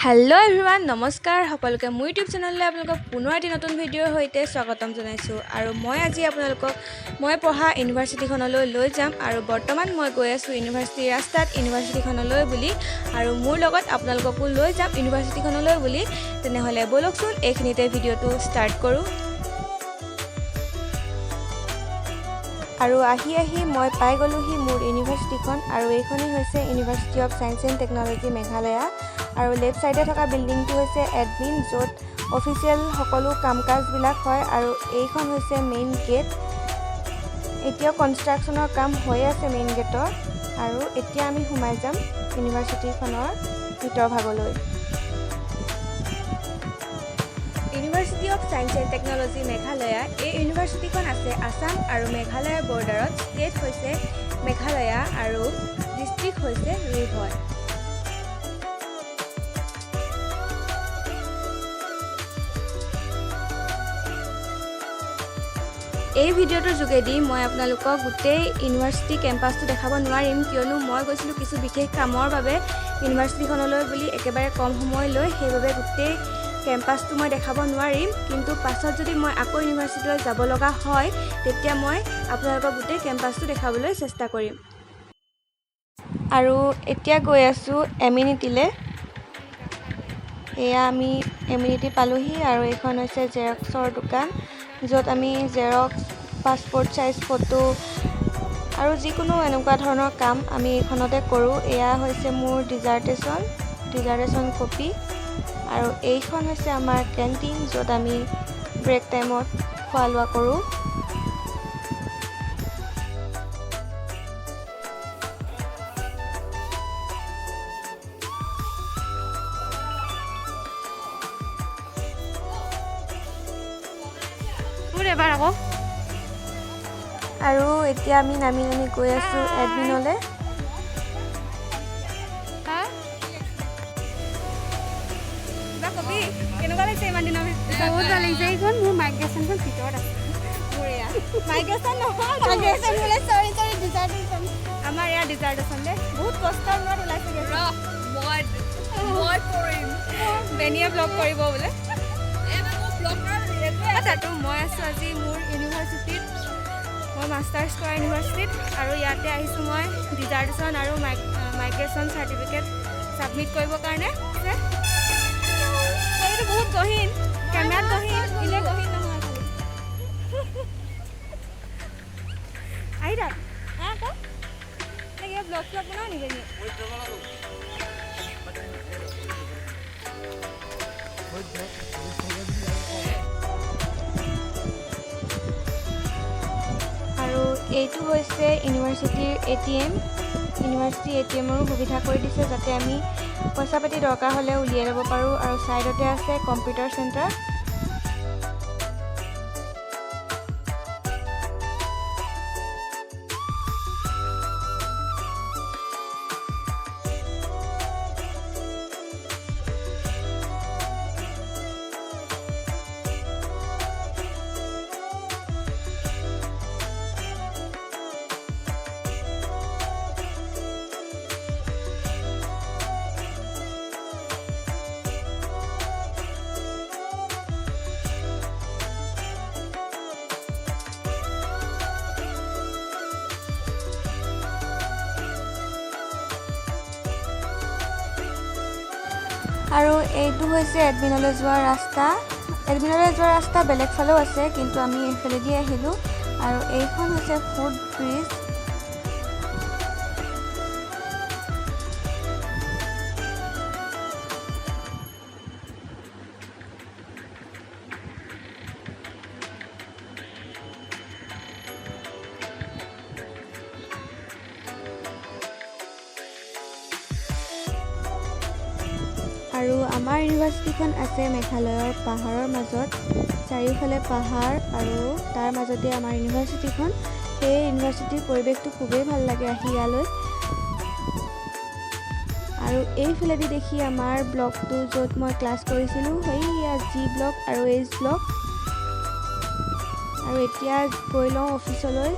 Hello' everyone, নমস্কাৰ সকলোকে। মোৰ ইউটিউব চেনেললৈ আপোনালোকক পুনৰ এটি নতুন ভিডিঅ'ৰ সৈতে স্বাগতম জনাইছোঁ। আৰু মই আজি আপোনালোকক মই পঢ়া ইউনিভাৰ্চিটিখনলৈ লৈ যাম। আৰু বৰ্তমান মই গৈ আছোঁ ইউনিভাৰ্চিটিৰ ৰাস্তাত ইউনিভাৰ্চিটিখনলৈ বুলি আৰু মোৰ লগত আপোনালোককো লৈ যাম ইউনিভাৰ্চিটিখনলৈ বুলি। তেনেহ'লে ব'লকচোন, এইখিনিতে ভিডিঅ'টো ষ্টাৰ্ট কৰোঁ। আৰু আহি আহি মই পাই গ'লোহি মোৰ ইউনিভাৰ্চিটিখন। আৰু এইখনেই হৈছে University of Science and Technology Meghalaya. আৰু লেফ্ট ছাইডে থকা বিল্ডিংটো হৈছে এডমিন, য'ত অফিচিয়েল সকলো কাম কাজবিলাক হয়। আৰু এইখন হৈছে মেইন গেট। এতিয়াও কনষ্ট্ৰাকশ্যনৰ কাম হৈ আছে মেইন গেটৰ। আৰু এতিয়া আমি সোমাই যাম ইউনিভাৰ্চিটিখনৰ ভিতৰ ভাগলৈ। University of Science and Technology Meghalaya. এই ইউনিভাৰ্চিটিখন আছে আছাম আৰু মেঘালয়ৰ বৰ্ডাৰত। ষ্টেট হৈছে মেঘালয়া আৰু ডিষ্ট্ৰিক্ট হৈছে ৰিভয়। এই ভিডিঅ'টোৰ যোগেদি মই আপোনালোকক গোটেই ইউনিভাৰ্চিটি কেম্পাছটো দেখাব নোৱাৰিম, কিয়নো মই গৈছিলোঁ কিছু বিশেষ কামৰ বাবে ইউনিভাৰ্চিটিখনলৈ বুলি একেবাৰে কম সময় লৈ। সেইবাবে গোটেই কেম্পাছটো মই দেখাব নোৱাৰিম। কিন্তু পাছত যদি মই আকৌ ইউনিভাৰ্চিটিলৈ যাব লগা হয়, তেতিয়া মই আপোনালোকক গোটেই কেম্পাছটো দেখাবলৈ চেষ্টা কৰিম। আৰু এতিয়া গৈ আছোঁ এমিনিটিলৈ। এয়া আমি এমিনিটি পালোহি। আৰু এইখন হৈছে জেৰক্সৰ দোকান, য'ত আমি জেৰক্স, পাছপৰ্ট চাইজ ফটো আৰু যিকোনো এনেকুৱা ধৰণৰ কাম আমি এইখনতে কৰোঁ। এয়া হৈছে মোৰ ডিজাৰ্টেশ্যন কপি। আৰু এইখন হৈছে আমাৰ কেণ্টিন, য'ত আমি ব্ৰেক টাইমত খোৱা লোৱা কৰোঁ। মোৰ এবাৰ আকৌ। আৰু এতিয়া আমি নামি নামি গৈ আছোঁ এডমিনলৈ। হা। কিবা কবি, কেনেকুৱা লাগিছে ইমান দিনৰ পিছত? বহুত ভাল লাগিছে। এইখন মোৰ মাইগ্ৰেশ্যনখন ভিতৰত আছে। মোৰ এয়া মাইগ্ৰেশ্যন নহয়, মাইগ্ৰেশ্যন বোলে, চৰি চৰি, ডিজাৰ্টেশ্যন। আমাৰ এয়া ডিজাৰ্টেশ্যন দেই। বহুত কষ্টৰ মূৰত ওলাইছেগৈ। মই মই কৰিম। বেনিয়ে ব্লগ কৰিব বোলে। মোৰ ব্লগ। তাতো মই আছোঁ আজি মোৰ ইউনিভাৰ্চিটিত, মই মাষ্টাৰ্ছ কৰা ইউনিভাৰ্চিটিত। আৰু ইয়াতে আহিছোঁ মই ডিজাৰ্টেশ্যন আৰু মাইগ্ৰেশ্যন চাৰ্টিফিকেট ছাবমিট কৰিবৰ কাৰণে। সেইটো বহুত গহীন, কেমেৰাত গহীন, এনেই গহীন নহয় খালি। আহি থাক। হা, আকৌ কিবা ব্লগ চলগ বনাওঁ নেকি বেনিয়ে? আৰু এইটো হৈছে ইউনিভাৰ্চিটিৰ এটিএম। ইউনিভাৰ্চিটি এটিএমৰো সুবিধা কৰি দিছে, যাতে আমি পইচা পাতি দৰকাৰ হ'লে উলিয়াই ল'ব পাৰোঁ। আৰু ছাইডতে আছে কম্পিউটাৰ চেণ্টাৰ। আৰু এইটো হৈছে এডমিনলৈ যোৱা ৰাস্তা। এডমিনলৈ যোৱা ৰাস্তা বেলেগ ফালেও আছে, কিন্তু আমি এইফালেদি আহিলোঁ। আৰু এইখন হৈছে ফুট ব্ৰিজ। আৰু আমাৰ ইউনিভাৰ্চিটিখন আছে মেঘালয়ৰ পাহাৰৰ মাজত। চাৰিওফালে পাহাৰ আৰু তাৰ মাজতে আমাৰ ইউনিভাৰ্চিটিখন। সেই ইউনিভাৰ্চিটিৰ পৰিৱেশটো খুবেই ভাল লাগে আহি ইয়ালৈ। আৰু এইফালেদি দেখি আমাৰ ব্লকটো, য'ত মই ক্লাছ কৰিছিলোঁ। সেইয়া জি ব্লক আৰু এইচ ব্লক। আৰু এতিয়া গৈ লওঁ অফিচলৈ।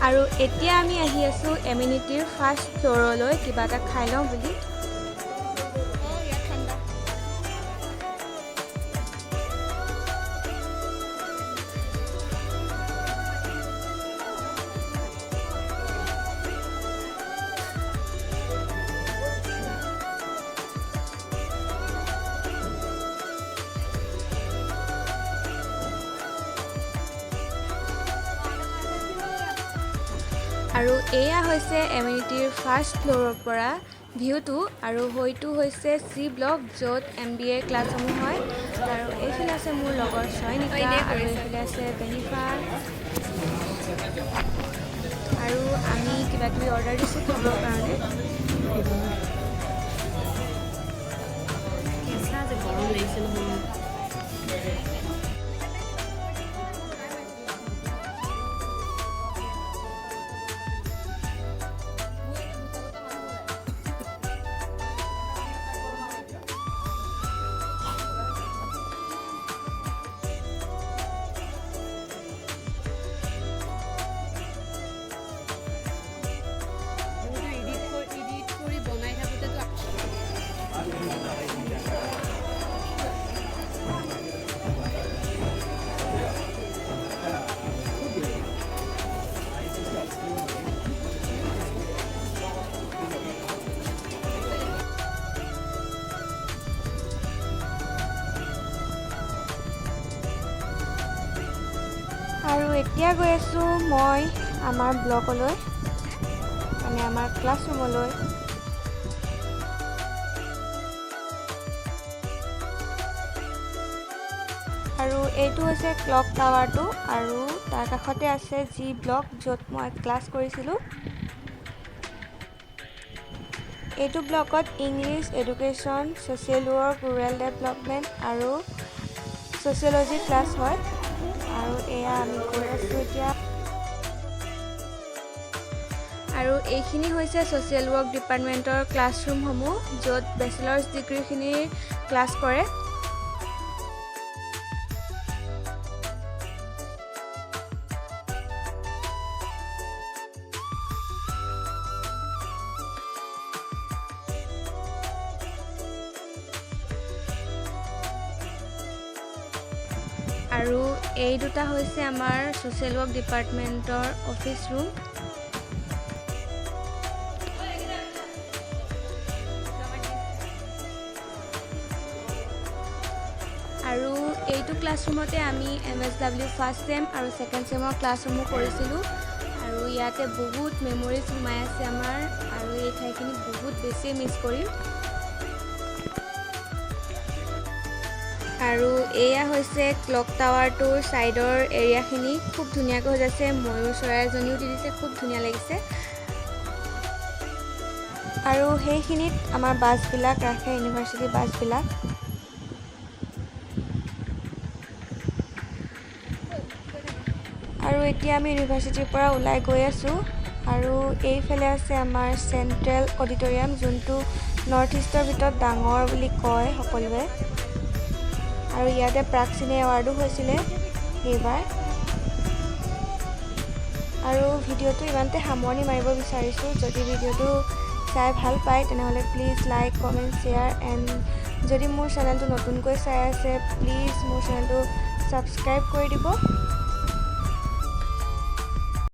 আৰু এতিয়া আমি আহি আছোঁ এমিনিটিৰ ফাৰ্ষ্ট ফ্ল'ৰলৈ, কিবা এটা খাই লওঁ বুলি। অঁ, ইয়াত ঠাণ্ডা। আৰু এয়া হৈছে এমিনিটিৰ ফাৰ্ষ্ট ফ্ল'ৰৰ পৰা ভিউটো। আৰু সেইটো হৈছে চি ব্লক, য'ত এমবিএ ক্লাছসমূহ হয়। আৰু এইফালে আছে মোৰ লগৰ চয়নিকা আৰু এইফালে আছে বেনিফা। আৰু আমি কিবা কিবি অৰ্ডাৰ দিছোঁ খাবৰ কাৰণে। কেঁচা যে গৰম লাগিছে নহয়। এডিট কৰি বনাই থাকোঁতেতো। আৰু এতিয়া গৈ আছোঁ মই আমাৰ ব্লকলৈ, মানে আমাৰ ক্লাছৰুমলৈ। আৰু এইটো হৈছে ক্লক টাৱাৰটো আৰু তাৰ কাষতে আছে জি ব্লক, য'ত মই ক্লাছ কৰিছিলোঁ। এইটো ব্লকত English, education, social work, rural development আৰু ছ'চিয়লজি ক্লাছ হয়। আৰু এয়া আমি গৈ আছোঁ এতিয়া। আৰু এইখিনি হৈছে ছ'চিয়েল ৱৰ্ক ডিপাৰ্টমেণ্টৰ ক্লাছৰুমসমূহ, য'ত বেচেলাৰ্ছ ডিগ্ৰীখিনিৰ ক্লাছ কৰে। আৰু এই দুটা হৈছে আমাৰ ছ'চিয়েল ৱৰ্ক ডিপাৰ্টমেণ্টৰ অফিচ ৰুম। আৰু এইটো ক্লাছৰুমতে আমি এমএছডাব্লিউ ফাৰ্ষ্ট ছেম আৰু ছেকেণ্ড ছেমৰ ক্লাছসমূহ কৰিছিলোঁ। আৰু ইয়াতে বহুত মেমৰিজ সোমাই আছে আমাৰ আৰু এই ঠাইখিনি বহুত বেছিয়ে মিছ কৰিম। আৰু এয়া হৈছে ক্লক টাৱাৰটোৰ ছাইডৰ এৰিয়াখিনি, খুব ধুনীয়াকৈ সজাইছে। ময়ূৰ চৰাই এজনীও দি দিছে, খুব ধুনীয়া লাগিছে। আৰু সেইখিনিত আমাৰ বাছবিলাক ৰাখে, ইউনিভাৰ্চিটি বাছবিলাক। আৰু এতিয়া আমি ইউনিভাৰ্চিটিৰ পৰা ওলাই গৈ আছোঁ। আৰু এইফালে আছে আমাৰ চেণ্ট্ৰেল অডিটৰিয়াম, যোনটো নৰ্থ ইষ্টৰ ভিতৰত ডাঙৰ বুলি কয় সকলোৱে। আৰু ইয়াতে প্ৰাক চিনে এৱাৰ্ডো হৈছিলে এইবাৰ। আৰু ভিডিঅ'টো ইমানতে সামৰণি মাৰিব বিচাৰিছোঁ। যদি ভিডিঅ'টো চাই ভাল পায়, তেনেহ'লে please like, comment, share and যদি মোৰ চেনেলটো নতুনকৈ চাই আছে, প্লিজ মোৰ চেনেলটো ছাবস্ক্ৰাইব কৰি দিব।